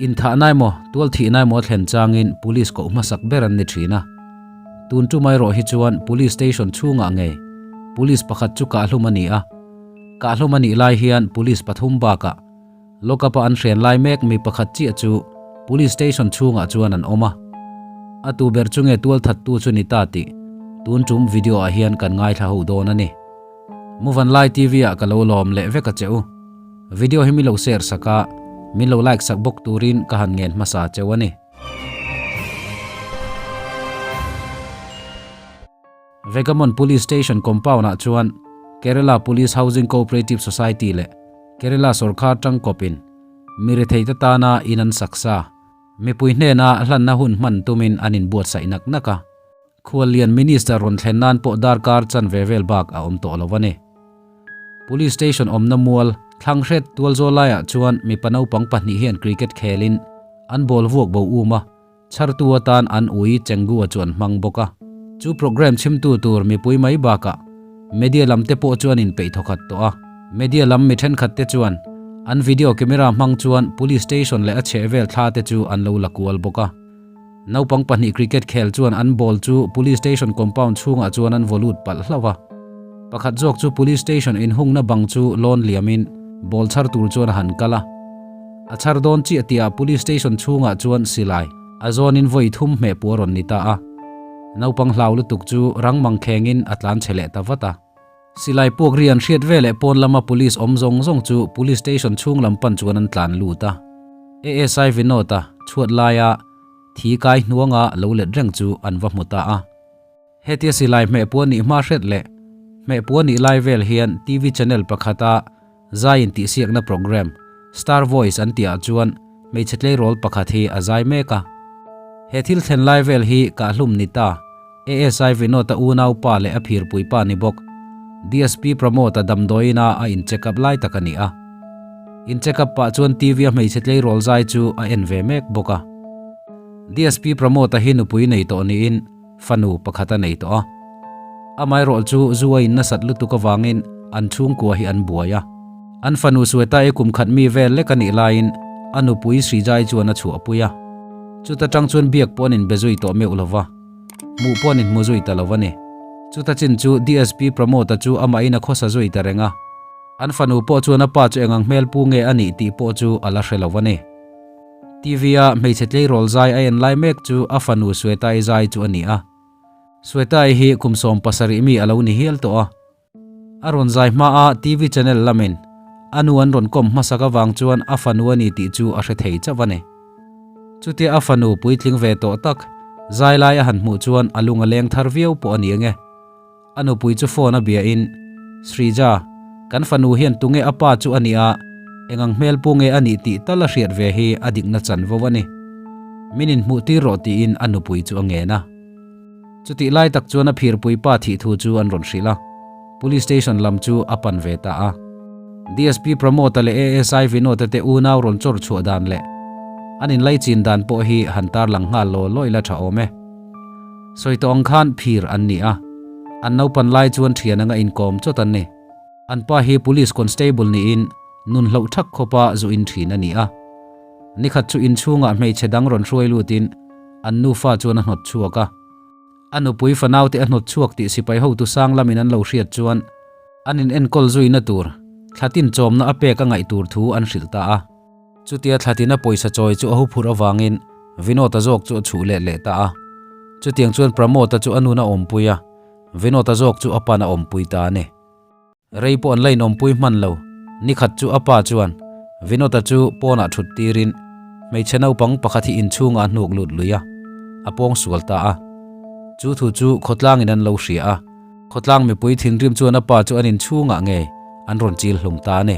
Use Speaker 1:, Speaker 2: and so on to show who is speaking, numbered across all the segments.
Speaker 1: Inthahna emaw, tualthihna emaw a thlen changin Police koh hmasak ber an ni thin a. Tun tum erawh hi chuan Police Station chhungah ngei Police pakhat chu kahhlum a ni a. Kahhlum a nih lai hian Police pathum bakah Lockup-a an hren lai mek mi pakhat chiah chu Police Station chhungah chuan an awm a. A tu ber chu nge tualthattu chu ni ta tih tun tum video-ah hian kan ngaithla ho dawn a ni. Muvanlai TV-ah ka lo lawm leh vek a che u. Video hi min lo share sak a, min lo like sak bawk turin ka han ngen hmasa cheu a ni. Vegamon Police Station compound-ah chuan Kerala Police Housing Cooperative Society leh Kerala sawrkar tangkawpin mi retheite tana in an sak sa. Mipui hnena hlanna hun hman tumin an inbuatsaih nak nak a. Khuallian Minister rawn thlen nan pawh darkar chanve vel bak a awm tawh lo a ni. Police Station awmna mual thlang hret tualzawl laiah chuan mipa naupang pahnih hian cricket khelin an ball vuak bo um a, chhartu atan an ui Chenggu-a chu an hmang bawk a. Chu programme chhimtu tur mipui mai bakah media lam te pawh chuan inpeih thawkhat tawh a. Media lam mi thenkhat te chuan an video camera hmang chuan Police Station leh a chhehvel thla te chu an lo la kual bawk a. Naupang pahnih cricket khel chuan an ball chu Police Station compound chhungah chuan an vaw lut palh hlauh a. Pakhat zawk chu Police Station inhungna bang chu lawn liamin ball chhar tur chuan a han kal a. A chhar dawn chiah tihah Police Station chhungah chuan silai a zawnin vawi thum hmeh puah rawn ni ta a. Naupang hlau lutuk chu rang mang khengin a tlan chhe leh ta vat a. Silai puak ri an hriat veleh pawn lama police awm zawng zawng chu police station chhung lam pan chuan an tlan lut a. ASI Vinod-a chhuat laia thi kai hnuanga lo let reng chu an va hmu ta a. Hetia silai hmeh puan nih hma hret leh hmeh puan nih lai vel hian TV channel pakhata zai intihsiakna programme Star Voice an tihah chuan hmeichhe tleirawl pakhat hi a zai mek a. He thil thlen lai vel hi kahhlum ni ta. ASI Vinod-a unaupa leh a phirpuipa ni bawk. DSP Pramod-a damdawiina a in check up lai tak a ni a. In check up pah chuan TV-a hmeichhe tleirawl zai chu a en ve mek bawk a. DSP Pramod-a hi nupui nei tawh niin fanu pakhat a nei tawh a. Amaherawh chu zu a in nasat lutuk avangin an chhungkua hi an buai a. An fanu Sweta-i kum khat mi vel lek a nih laiin a nupui Srijai chuan a chhuahpui a. Chuta tang chuan biak pawh an inbe zui tawh meuh lova. Hmuh pawh an inhmu zui ta lo a ni. Chuta chin chu DSP Pramod-a chu amahin a khawsa zui ta reng a. An fanu pawh chuan a pa chu engang hmel pu nge a nih tih pawh chu a la hre lo a ni. TV-a hmeichhe tleirawl zai a en lai mek chu a fanu Sweta-i zai chu a ni a. Sweta-i hi kum 70 mi a lo ni hial tawh a. A rawn zai hma a TV channel lamin a nu an rawn kawm hmasak avang chuan a fanu a ni tih chu a hre thei chauh a ni. Chutia a fanu puitling ve tawh tak zai lai a han hmuh chuan a lung a leng thar viau pawh a ni ange. A nupui chu phone a bia in, Srija, kan fanu hian tunge a pa chu a nih a, engang hmel pu nge a nih tih tal a hriat ve hi a dikna chanvo a ni. Min inhmuh tir rawh tiin a nupui chu a ngen a. Chutih lai tak chuan a phirpui pa thih thu chu an rawn hrilh a, Police Station lam chu a pan ve ta a. DSP Pramod-a leh ASI Vinod-a te unau rawn chawr chhuah dan leh an inlaichin dan pawh hi han tarlang nghal law law ila tha awm e. Sawi tawh ang khan phir an ni a, an naupan lai chuan thian anga inkawm chawt an ni. An pa hi Police Constable niin nun hloh thak khawpa zu in thin a ni a. Nikhat chu inchhungah hmeichhe dang rawn hruai lutin an nufa chuan a hnawt chhuak a. A nupui fanaute a hnawt chhuak tih sipai hotu sang lamin an lo hriat chuan an inenkawl zuina tur thlatin chawmna a pek a ngaih tur thu an hrilh ta a. Chutia thlatina pawisa chawi chu a huphurh avangin Vinod-a zawk chu a chhuh let leh ta a. Chutiang chuan Pramod-a chu a nun a awmpui a, Vinod-a zawk chu a pan a awmpui ta a ni. Rei pawh an la inawmpui hman lo. Nikhat chu a pa chuan Vinod-a chu pawnah thut tirin hmeichhe naupang pakhat hi inchhungah a hnuk lut lui a, a pawng sual ta a. Chu thu chu khawtlangin an lo hria a, khawtlang mipui thinrim chuan a pa chu an inchhungah ngei an rawn chil hlum ta a ni.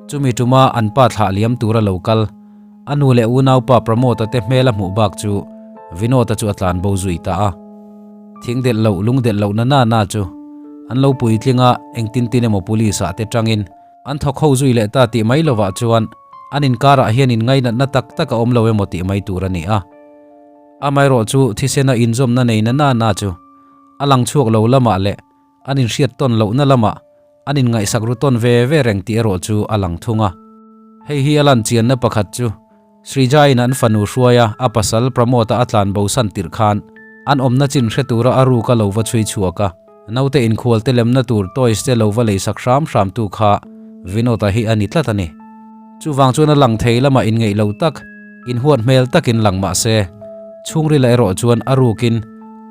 Speaker 1: Chumi tuma an pa thlah liam tura lo kal, a nu leh unaupa Pramod-a te hmel a hmuh bak chu Vinod-a chu a tlan bo zui ta a. Thing delh loh, lung delh loh na na na chu an lo puitling a, engtin tin emaw police ah te tangin an thawk ho zui leh ta tih mai lovah chuan an inkarah hian inngainatna tak tak a awm lo emaw tih mai tur a ni a. Amaherawh chu thisena inzawmna nei na na na chu a lang chhuak lo lamah leh an inhriat tawn lohna lamah an inngaihsak ru tawn ve ve reng tih erawh chu a lang thung a. Hei hi a lan chianna pakhat chu. Srijaiin an fanu hruaia a pasal Pramod-a a tlan bosan tirh khan an awmna chin hre tura a ruk a lo va chhui chhuak a, naute inkhual te lemna tur toys te lo va leisak hram hram tu kha Vinod-a hi a ni tlat a ni. Chuvang chuan a lang thei lamah inngeih lo tak, inhuat hmel takin lang mah se, chhungrila erawh chuan a rukin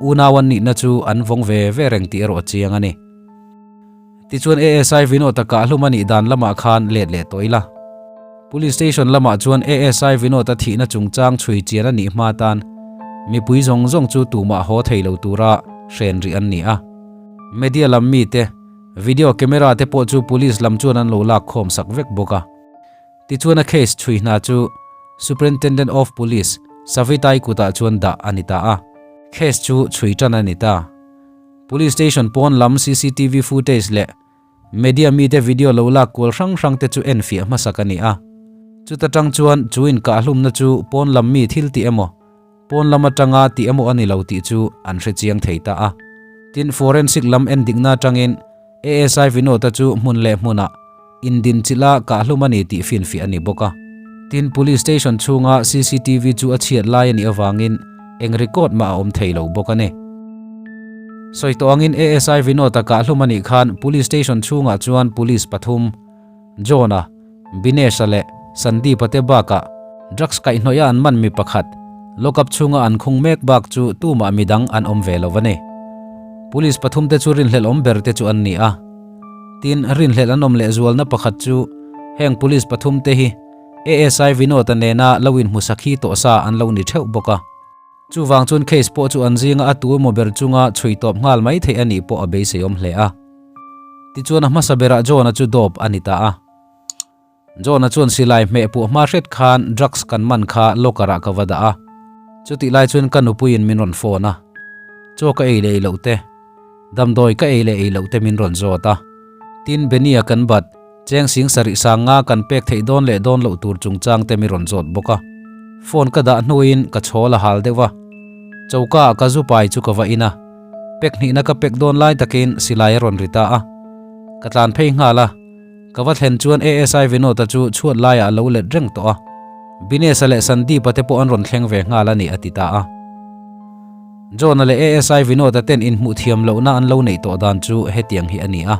Speaker 1: unau an nihna chu an vawng ve ve reng tih erawh a chiang a ni. Tichuan ASI Vinod-a kahhlum a nih dan lamah khan let leh tawh ila. Police Station lamah chuan ASI Vinod-a thihna chungchang chhui chian a nih hma tan mipui zawng zawng chu tumah haw thei lo tura hren rih an ni a. Media lam mite, video camera te pawh chu Police lam chuan an lo lak khawm sak vek bawk a. Tichuan a case chhui hna chu Superintendent of Police Savitai kutah chuan dah a ni ta a. Case chu chhui tan a ni ta. Police station pawn lam cctv footage leh media mite video lo lak kual hrang hrang te chu enfiah hmasak a ni a. Chuta tang chuan chu inkahlumna chu pawn lam mi thil tih emaw, pawn lam atanga tih emaw a ni lo tih chu an hre chiang thei ta a. Tin, forensic lam endikna atangin ASI Vinod-a chu hmun leh hmunah indinchilh a kahlum a ni tih finfiah a ni bawk a. Tin, Police Station chhunga cctv chu a chhiat lai a nih avangin eng record mah a awm thei lo bawk a ni. Sawi tawh angin ASI Vinod-a kahlum a nih khan Police Station chhungah chuan Police pathum, John-a, Binesh-a leh Sandeep-a te bakah drugs kaihhnawih a an man mi pakhat, lockup chhunga an khung mek bak chu tumah midang an awm ve lo a ni. Police pathum te chu rinhlelh awm ber te chu an ni a. Tin, rinhlelh an awm lehzualna pakhat chu heng police pathum te hi ASI Vinod-a nena lo inhmusak hi tawh sa an lo ni theuh bawk a. Chuvang chuan case pawh chu an zinga a tu emaw ber chunga chhui tawp nghal mai theih a nih pawh a beiseiawm hle a. Tichuan a hmasa berah John-a chu dawp a ni ta a. John-a chuan silai hmeh puah hma hret khan drugs kan man kha locker ah ka va dah a. Chutih lai chuan ka nupuiin min rawn phone a. Chaw ka ei leh ei loh te, damdawi ka ei leh ei loh te min rawn zawt a. Tin, Benny-a kan bat, cheng sing sarih sang nga kan pek theih dawn leh dawn loh tur chungchang te mi rawn zawt bawk a. Phone ka dah hnuin ka chhawl a hal deuh a. Choka ah ka zu pai chu ka va in a. Pek hnihna ka pek dawn lai takin silai a rawn ri ta a. Ka tlan phei nghal a. Ka va thlen chuan ASI Vinod-a chu chhuat laiah a lo let reng tawh a. Binesh-a leh Sandeep-a te pawh an rawn thleng ve nghal a ni a ti ta a. John-a leh ASI Vinod-a ten inhmuh thiam lohna an lo neih tawh dan chu hetiang hi a ni a.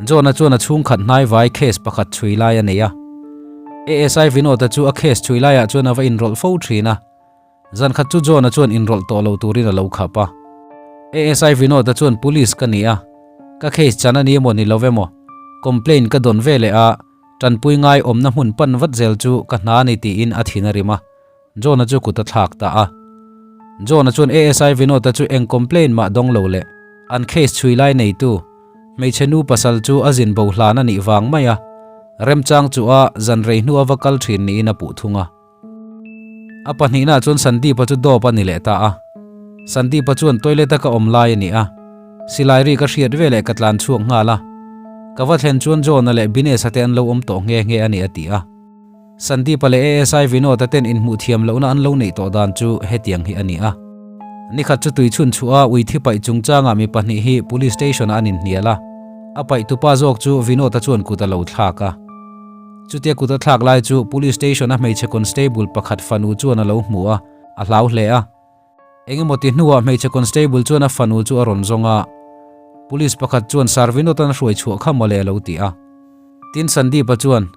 Speaker 1: John-a chuan a chhungkhat hnaivai case pakhat chhui lai a nei a. ASI Vinod-a chu a case chhui laiah chuan a va inrawlh fo thin a. Zankhat chu John-a chuan inrawlh tawh lo turin a lo khap a. ASI Vinod-a chuan Police ka ni a, ka case chan a ni emaw ni lo emaw, complaint ka dawn ve leh a, tanpui ngai awmna hmun pan vat zel chu ka hna a ni tiin a thin a rim a, John-a chu kut a thlak ta a. John-a chuan ASI Vinod-a chu eng complaint mah dawng lo leh an case chhui lai neitu hmeichhe nu pasal chu a zin bo hlan a nih vang mai a, remchang chu a zan rei hnu a va kal thin niin a puh thung a. A pahnihna chuan Sandeep-a chu dawp a ni leh ta a. Sandeep-a chuan toilet-a ka awm lai a ni a, silai ri ka hriat veleh ka tlan chhuak nghal a. Ka va thlen chuan John-a leh Binesh-a te an lo awm tawh nghe nghe a ni a ti a. Sandeep-a leh ASI Vinod-a ten inhmuh thiam lohna an lo neih tawh dan chu hetiang hi a ni a. Nikhat chu tui chhun chhuah a ui thi paih chungchangah mi pahnih hi Police Station-ah an inhnial a. A paihtupa zawk chu Vinod-a chuan kut a lo thlak a. Chutia kut a thlak lai chu Police Station a hmeichhe constable pakhat fanu chuan a lo hmu a, a hlau hle a. Engemaw ti hnuah hmeichhe constable chuan a fanu chu a rawn zawng a, Police pakhat chuan Sir Vinod-a'n a hruai chhuah kha mawle a lo ti a. Tin Sandeep-a chuan,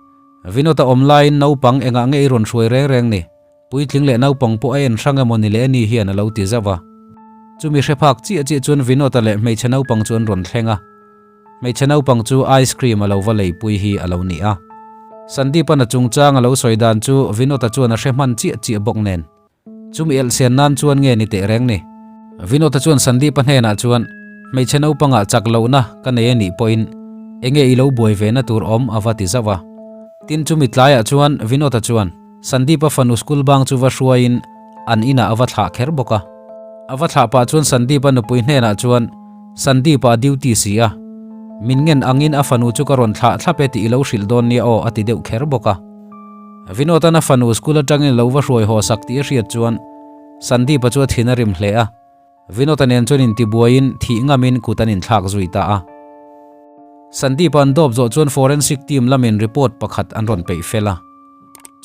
Speaker 1: Vinod-a awm laiin naupang engah nge i rawn hruai reng reng ni? Puitling leh naupang pawh a en hrang emaw ni leh ni hian a lo ti zauh a. Chumi hre phak chiah chiah chuan Vinod-a leh hmeichhe naupang chu an rawn thleng a. Hmeichhe naupang chu ice cream a lo va leipui hi a lo ni a. Sandeep-a'n a chungchang a lo sawi dan chu Vinod-a chuan a hre hman chiah chiah bawk nen. Chumi elhsen nan chuan nge ni teh reng ni? Vinod-a chuan Sandeep-a hnenah chuan, Hmeichhe naupangah chak lohna ka nei a nih pawhin enge i lo buai ve na tur awm a va ti zauh a. Tin chumi tlaiah chuan Vinod-a chuan Sandeep-a fanu school bang chu va hruaiin an inah a va thlah kher bawk a. A va thlah pah chuan Sandeep-a nupui hnenah chuan, Sandeep-a a duty si a, min ngen angin a fanu chu ka rawn thlah thlap e tih i lo hrilh dawn nia aw a ti deuh kher bawk a. Vinod-a'n a fanu school atangin a lo va hruai haw sak tih a hriat chuan Sandeep-a chu a thin a rim hle a. Vinod-a nen chuan intibuaiin thih ngamin kut an inthlak zui ta a. Sandeep-a an dawp zawh chuan forensic team lamin report pakhat an rawn peih fel a.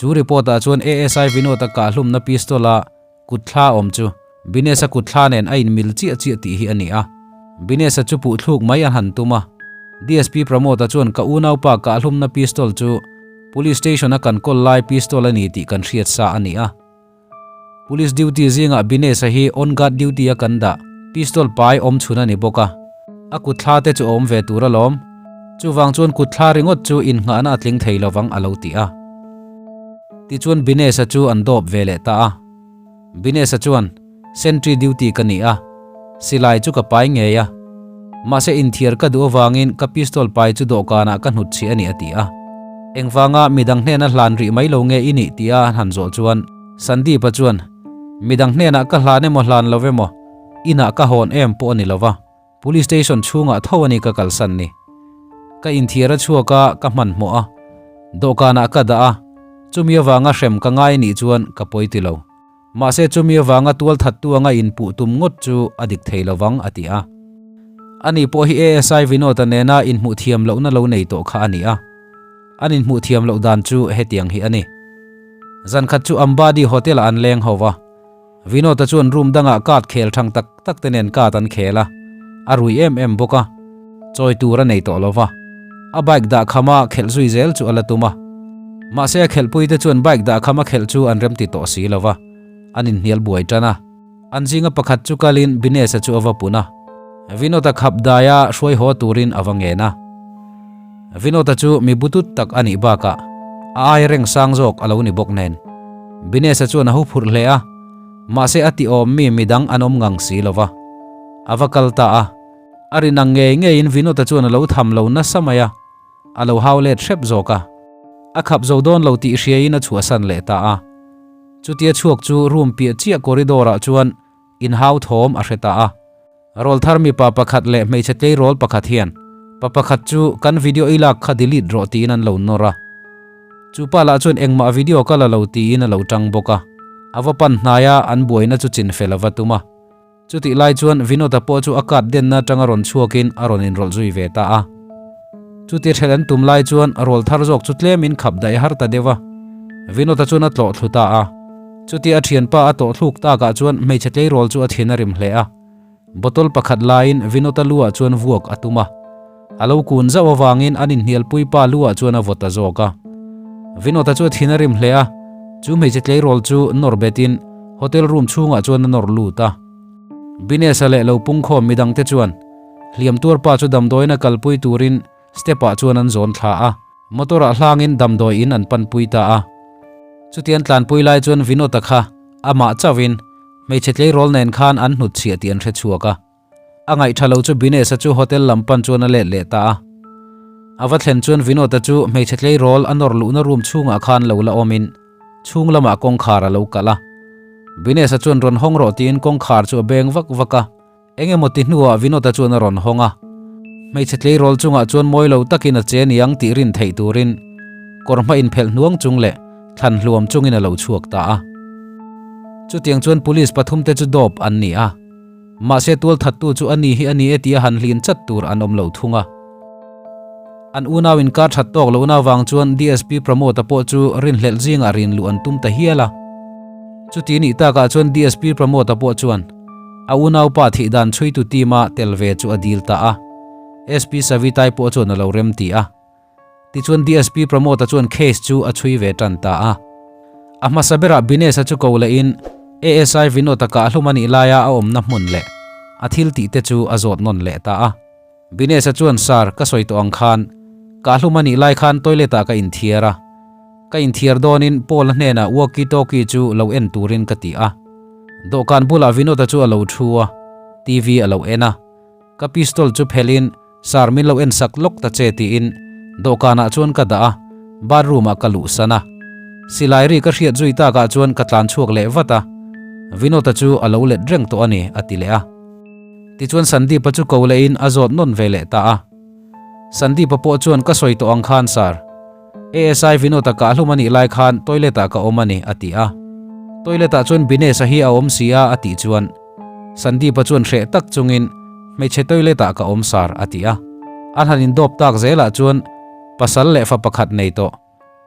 Speaker 1: Chu report-ah chuan ASI Vinod-a kahhlumna pistol-a kutthla awm chu Binesh-a kutthla nen a inmil chiah chiah tih hi a ni a. Binesh-a chu puhthluk mai an han tum a. DSP Pramod-a chuan ka unaupa kahhlumna pistol chu Police Station-a kan kawl lai pistol a ni tih kan hriat sa a ni a. Police duty zingah Binesh-a hi on guard duty a kan dah pistol pai awm chhun a ni bawk a, a kutthla te chu a awm ve tur alawm. Chuvang chuan kutthla ringawt chu innghahna a tling thei lovang a lo ti a. Tichuan Binesh-a chu an dawp ve leh ta a. Binesh-a chuan, Sentry duty ka ni a, silai chu ka pai ngei a. Mahse inthiar ka duh avangin ka pistol pai chu dawhkanah ka hnut chhi a ni a ti a. Engvanga midang hnena hlan rih mai lo nge i nih tia an han zawh chuan Sandeep-a chuan, Midang hnenah ka hlan emaw hlan lo emaw, inah ka hawn em pawh a ni lova, Police station chhungah tho a ni ka kalsan ni. Ka inthiar a chhuak a, ka hmanhmawh a. Dawhkanah ka dah a, chumi avanga hrem ka ngai nih chuan ka pawi ti lo. Mahse chumi avanga tual thattu anga inpuh tum ngawt chu a dik thei lovang a ti a. Ani pawh hi ASI Vinod-a nena inhmuh thiam lohna lo nei tawh kha a ni a. An inhmuh thiam loh dan chu hetiang hi a ni. Zankhat chu Ambadi Hotel-ah an leng ho va. Vinod-a chuan room dangah card khel thang tak tak te nen card an khel a, a rui em em bawk a, chawi tur a nei tawh lo va, a bike dah khama khelh zui zel chu a la tum a. Mahse a khelhpui te chuan bike dah khama khelh chu an remti tawh si lo va, an inhnial buai tan a. An zinga pakhat chu kalin Binesh-a chu a va pun a, Vinod-a khap daia hruai haw turin a va ngen a. Vinod-a chu mi butut tak a nih bakah a ai reng sang zawk a lo ni bawk nen. Binesh-a chuan a huphurh hle a, mahse a ti awm mi midang an awm ngang si lo va. A va kal ta a, a rin ang ngei ngeiin Vinod-a chuan a lo tham lo nasa mai a, a lo hau let hrep zawk a. A khap zo dawn lo tih hriaiin a chhuahsan leh ta a. Chutia chhuak chu room piah chiah corridor-ah chuan inhau thawm a hre ta a. Rawlthar mipa pakhat leh hmeichhe tleirawl pakhat hian pa pakhat chu kan video i lak kha delete rawh tiin an lo nawr a. Chu pa lah chuan engmah video ka la lo tiin a lo tang bawk a. A va pan hnai a, an buaina chu chin fel a va tum a. Chutih lai chuan Vinod-a pawh chu a card denna atanga rawn chhuakin a rawn inrawlh zui ve ta a. Chuti ṭhelh an tum lai chuan rawlthar zawk chu tlemin khap daih har ta deuh a. Vinod-a chuan a tlawh thlu ta a. Chuti a thianpa a tawh thluk takah chuan hmeichhe tleirawl chu a thin a rim hle a. Bottle pakhat laiin Vinod-a luah chuan vuak a tum a. A lo kun zauh avangin an inhnialpui pa luah chuan a vaw ta zawk a. Vinod-a chu a thin a rim hle a, chu hmeichhe tleirawl chu nawr betin hotel room chhungah chuan a nawr lut a. Binesh-a leh lo pungkhawm midangte chuan hliam tuar pa chu damdawiin a kalpui turin step-ah chuan an zawn thla a, motor-ah hlangin damdawiin an panpui ta a. Chutian tlanpui lai chuan Vinod-a kha amah chauhin hmeichhe tleirawl nen khan an hnutchhiah tih an hre chhuak a. A ngaihtha lo chu Binesh-a chu hotel lam pan chuan a let leh ta a. A va thlen chuan Vinod-a chu hmeichhe tleirawl a nawr luhna room chhungah khan lo la awmin chhung lamah kawngkhar a lo kalh a. Binesh-a chuan rawn hawng rawh tiin kawngkhar chu a beng vak vak a. Eng emaw ti hnuah Vinod-a chuan a rawn hawng a. Hmeichhe tleirawl chungah chuan mawi lo takin a che niang tih rin theih turin kawr hma inphelh hnuang chung leh thlan hluam chungin a lo chhuak ta a. Chutiang chuan police pathumte chu dawp an ni a. Mahse tualthattu chu a ni hi a ni e tia han hlin chat tur an awm lo thung a. An unau inkar that tawk lohna avang chuan DSP Pramod-a pawh chu rinhlelh zingah rin luh an tum ta hial a. Chuti nih takah chuan DSP Pramod-a pawh chuan a unaupa thih dan chhuitu team-a tel ve chu a dil ta a. SP Savitai pawh chuan a lo rem ti a. Tichuan DSP Pramod-a chuan case chu a chhui ve tan ta a. A hmasa berah Binesh-a chu ko lehin ASI Vinod-a kahhlum a nih laia a awmna hmun leh a thil tih te chu a zawt nawn leh ta a. Binesh-a chuan Sir, ka sawi tawh ang khan kahhlum a nih lai khan toilet-ah ka inthiar a. Ka inthiar dawnin Paul-a hnenah walkie talkie chu lo en turin ka ti a. Dawhkan bulah Vinod-a chu a lo thu a, TV a lo en a. Ka pistol chu phelhin Sir min lo en sak lawk ta che tiin dawhkanah chuan ka dah a, bathroom ah ka luhsan a. Silai ri ka hriat zui takah chuan ka tlan chhuak leh vat a, Vinod-a chu a lo let reng tawh a ni a ti leh a. Tichuan Sandeep-a chu ko lehin a zawt nawn ve leh ta a. Sandeep-a pawh chuan ka sawi tawh ang khan Sir, ASI Vinod-a kahhlum a nih lai khan toilet ah ka awm a ni a ti a. Toilet ah chuan Binesh-a hi a awm si a a tih chuan Sandeep-a chuan hreh tak chungin hmeichhe toilet ah ka awm sar a ti a. An han indawp tak zelah chuan pasal leh fa pakhat nei tawh.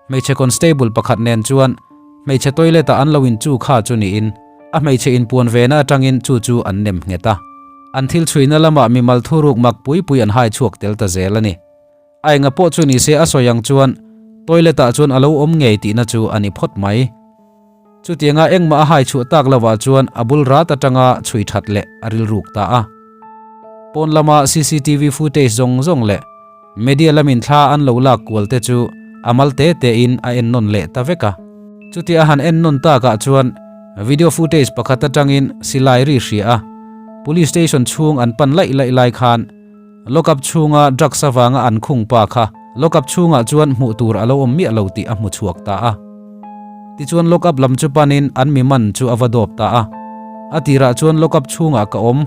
Speaker 1: Hmeichhe constable pakhat nen chuan hmeichhe toilet ah an lo in chu kha chu niin a hmeichhe inpuan vena atangin chu chu an nem nghet a. An thil chhuina lamah mimal thuruk mak pui pui an hai chhuak tel ta zel a ni. A enga pawh chu nise a sawi ang chuan toilet ah chuan a lo awm ngei tihna chu a ni phawt mai. Chutianga engmah a hai chhuah tak lovah chuan a bul rat atanga chhui that leh a rilruk ta a. Pawn lama cctv footage zawng zawng leh Media lamin thla an lo lak kual te chu a mal te te in a en nawn leh ta vek a. Chutia a han en nawn takah chuan video footage pakhat atangin silai ri hria a, Police station chhung an pan laih laih lai khan lockup chhunga drugs avanga an khung pa kha lockup chhungah chuan hmuh tur a lo awm miah lo tih a hmu chhuak ta a. Tichuan lockup lam chu panin an mi man chu a va dawp ta a. A tirah chuan lockup chhungah ka awm,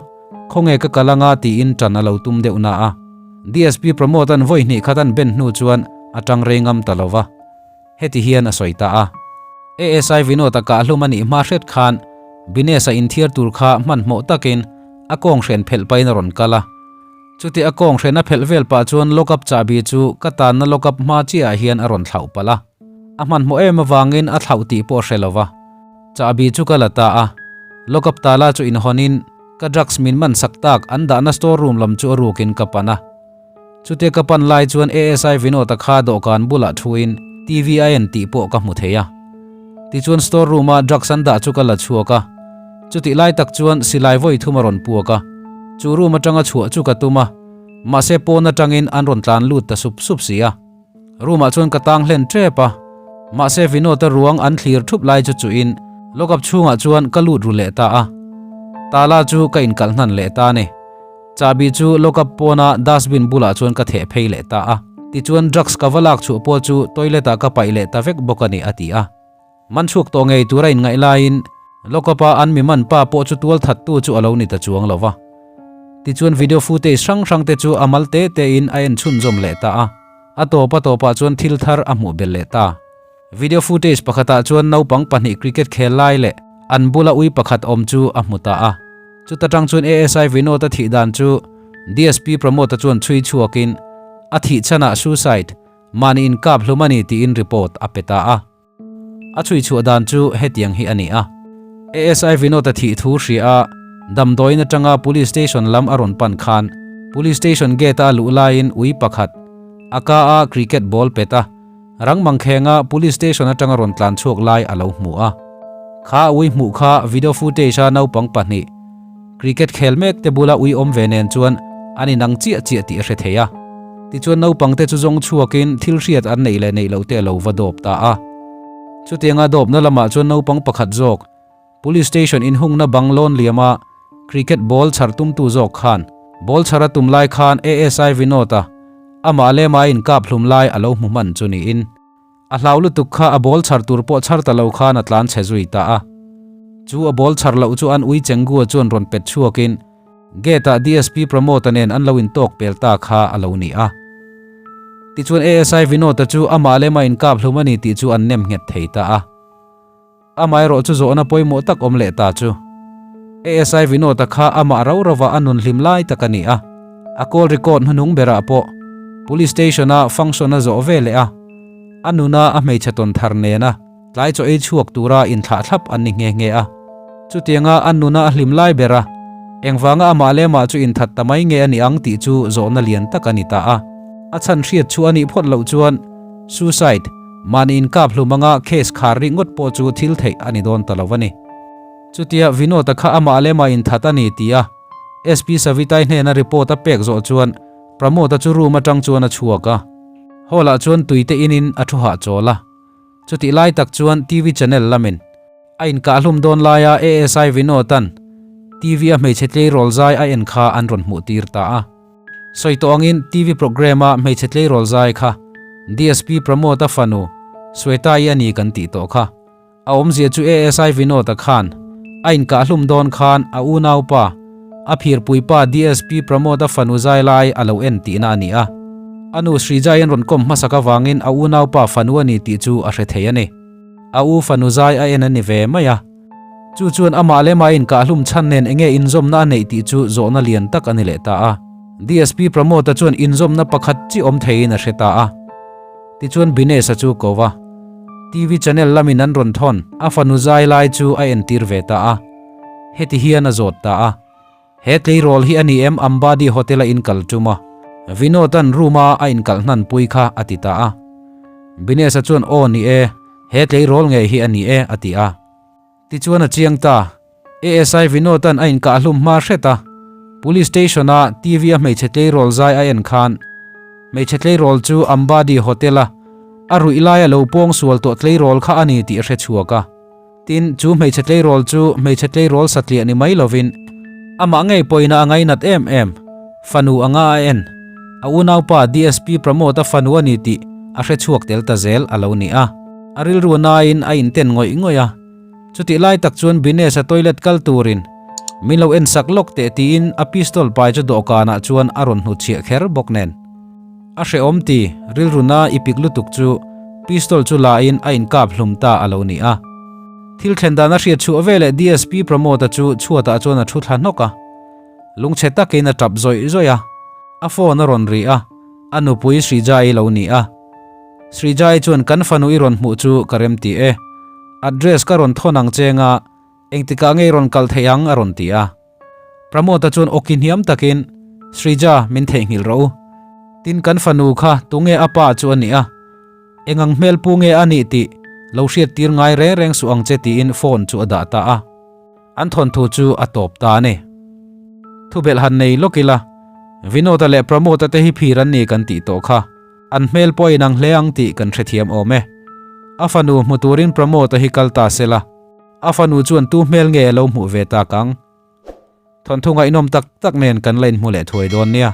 Speaker 1: khawnge ka kal anga tiin tan a lo tum deuh na a. DSP Pramod-a'n vawi hnih khat an ben hnu chuan a tang rei ngam ta lo va, heti hian a sawi ta a. ASI Vinod-a kahhlum a nih hma hret khan Binesh-a inthiar tur kha hmanhmawh takin a kawng hren phelh pahin a rawn kal a. Chuti a kawng hren a phelh vel pah chuan lock-up chahbi chu ka tanna lock-up hma chiahah hian a rawn thlauh palh a. A hmanhmawh em avangin a thlauh tih pawh a hre lo va. Chahbi chu ka la ta a, lock-up tala chu inhawnin Ka drugs min man sak tak an dahna store room lam chu a rukin ka pan a. Chutia ka pan lai chuan ASI Vinod-a kha dawhkan bulah thuin TV a en tih pawh ka hmu thei a. Tichuan store room a drugs an dah chu ka la chhuak a. Chutih lai tak chuan silai vawi thum a rawn puak a. Chu room atanga chhuah chu ka tum a. Mahse pawn atangin an rawn tlan lut ta sup sup si a. Room ah chuan ka tang hlen tep a, mahse Vinod-a ruang an thlir thup lai chu chuhin lockup chhungah chuan ka lut ru leh ta a. Tala chu ka inkalh hnan leh ta a ni. Chahbi chu lockup pawna dustbin bulah chuan ka theh phei leh ta a. Tichuan drugs ka va lak chhuah pawh chu toilet ah ka paih leh ta vek bawk a ni a ti a. Man chhuak tawh ngei tura inngaih laiin lockup-a an mi man pa pawh chu tual thattu chu a lo ni ta chuang lo va. Tichuan video footage hrang hrang te chu a mal te te in a en chhunzawm leh ta a, a tawp a tawpah chuan thil thar a hmuh belh leh ta. Video footage pakhatah chuan naupang pahnih cricket khel lai leh an bula ui pakhat awm chu a hmu ta a. Chuta tang chuan ASI Vinod-a thih dan chu DSP Pramod-a chuan chhui chhuakin a thih chhanah suicide, mahni inkap hlum a ni tiin report a pe ta a. A chhui chhuah dan chu hetiang hi a ni a. ASI Vinod-a thih thu hria a, damdawiin atanga Police Station lam a rawn pan khan Police Station gate-a a luh laiin ui pakhat a ka a cricket ball pet a, rang mangkhenga Police Station atanga rawn tlan chhuak lai a lo hmu a. Kha a ui hmuh kha video footage-a naupang pahnih Cricket khel mek te bula ui awm ve nen chuan an inang chiah chiah tih a hre thei a. Tichuan naupang te chu zawng chhuakin thil hriat an neih leh neih loh te a lo va dawp ta a. Chutianga dawpna lamah chuan naupang pakhat zawk Police Station inhungna bang lawn liama cricket ball chhar tumtu zawk khan ball chhar a tum lai khan ASI Vinod-a amah lema a inkap hlum lai a lo hmu hman chu niin A hlau lutuk kha a ball chhar tur pawh chhar ta lo khan a tlan chhe zui ta a. Chu a ball chhar loh chu an ui Chengua chuan rawn pet chhuakin gate-ah DSP Pramod-a nen an lo intawk pel ta kha a lo ni a. Tichuan ASI Vinod-a chu amah lema inkap hlum a ni tih chu an nem nghet thei ta a. Amaherawh chu zawhna pawimawh tak awm leh ta chu. ASI Vinod-a kha amah rau rauva a nun hlim lai tak a ni a, a call record hnuhnung berah pawh Police Station-a function a zawh ve leh a, a nuna a hmeichhe tawn thar nena tlai chaw ei chhuak tura inthlah thlap an ni nghe nghe a. Chutianga a nuna a hlim lai ber a, engvanga amah leh amah chu inthat ta mai nge a ni ang tih chu zawhna lian tak a ni ta a. A chhan hriat chu a nih phawt loh chuan suicide, Mahni inkap hlum anga case khar rik ngawt pawh chu thil theih a ni dawn ta lo a ni. Chutia Vinod-a kha amah leh amah inthat a ni ti a SP Savitai hnena report a pek zawh chuan Pramod-a chu room atang chuan a chhuak a. Hall-ah chuan tuite inin a thu hahchawl a. Chutih lai tak chuan TV channel lamin a inkahhlum dawn laia ASI Vinod-a'n TV-a hmeichhe tleirawl zai a en kha an rawn hmuh tir ta a. Sawi tawh angin TV programme-a hmeichhe tleirawl zai kha DSP Pramod-a fanu Sweta-i a ni kan tih tawh kha. A awmzia chu ASI Vinod-a khan a inkahhlum dawn khan a unaupa, a phirpuipa DSP Pramod-a fanu zai lai a lo en tihna a ni a. A nu Srijai-in rawn kawm hmasak avangin a unaupa fanu a ni tih chu a hre thei a ni. A u fanu zai a en a ni ve mai a. Chu chuan amah leh amah inkahlum chhan nen enge inzawmna a neih tih chu zawhna lian tak a ni leh ta a. DSP Pramod-a chuan inzawmna pakhat chi awm theiin a hre ta a. Tichuan Binesh-a chu ko va. TV channel lamin an rawn thawn a fanu zai lai chu a entir ve ta a. Heti hian a zawt ta a. He tleirawl hi a ni em Ambadi Hotel a inkal tum a, Vinod-a'n room-a a inkalh hnan pui kha a ti ta a. Binesh-a chuan aw ni e, he tleirawl ngei hi a ni e a ti a. Tichuan a chiang ta, ASI Vinod-a'n a inkahhlum hma hret a, Police Station-a TV-a hmeichhe tleirawl zai a en khan hmeichhe tleirawl chu Ambadi Hotel-a a ruih laia lo pawngsual tawh tleirawl kha a ni tih a hrechhuak a. Tin, chu hmeichhe tleirawl chu hmeichhe tleirawl satliah ni mai lovin, amah ngei pawina a ngainat em em, fanu anga a en, a unaupa DSP Pramod-a fanu a ni tih a hre chhuak tel ta zel a lo ni a. A rilru nain a inten ngawih ngawih a. Chutih lai tak chuan Binesh-a toilet kal turin min lo ensak lawk teh tiin a pistol pai chu dawhkanah chuan a rawn hnutchhiah kher bawk nen. A hrehawm ti, rilru na i pik lutuk chu pistol chu la in a inkap hlum ta a lo ni a. Thil thlen dan a hriat chhuah veleh DSP Pramod-a chu chhuatah chuan a thu thla hnawk a. Lungchhe takin a tap zawih zawih a. A phone a rawn ri a, a nupui Srijai lo ni a. Srijai chuan kan fanu i rawn hmuh chu ka remti e. Address ka rawn thawn ang cheng a, engtikah nge i rawn kal theih ang a rawn ti a. Pramod-a chuan awki hniam takin, Srija, min theihnghilh rawh u. Tin, kan fanu kha tunge a pa chu a nih a, eng ang hmel pu nge a nih tih lo hriat tir ngai reng reng suh ang che tiin phone chu a dah ta a. An thawnthu chu a tawp ta a ni. Thubelh han nei lawk ila, Vinod-a leh Pramod-a te hi phir an ni kan tih tawh kha. An hmel pawh a inang hle ang tih kan hrethiam awm e. A fanu hmu turin Pramod-a hi kal ta se la. A fanu chuan tu hmel nge a lo hmuh ve tak ang? Thawnthu ngaihnawm tak tak nen kan la inhmu leh thuai dawn nia.